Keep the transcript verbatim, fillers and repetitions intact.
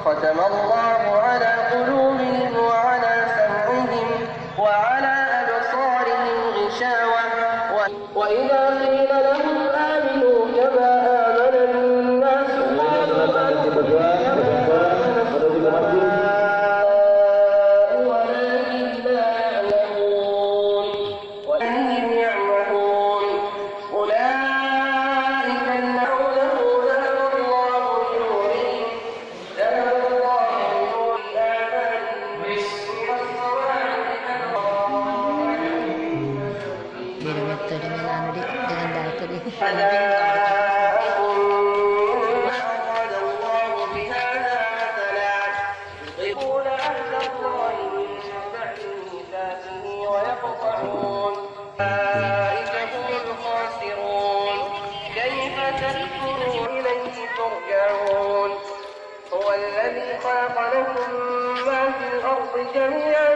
ختم الله على قلوبهم وعلى سمعهم وعلى أبصارهم غشاوة، و-، وإذا قيل لهم آمنوا كما آمن الناس قالوا أنؤمن كما آمن السفهاء ولكن لا يعلمون. وأنهم يعمهون. أولئك الذين ذهب الله بنورهم، ذهب الله بنورهم. Beda metto dengan anu, Dek, dengan Dato, Dek. جاءكم أراد الله بهذا مثلا. يضلون أهل الله من بعد ميثاقه ويقطعون. أولئك هم الخاسرون. كيف تكفرون إليه ترجعون. هو الذي خلق لكم ما في الأرض جميعا.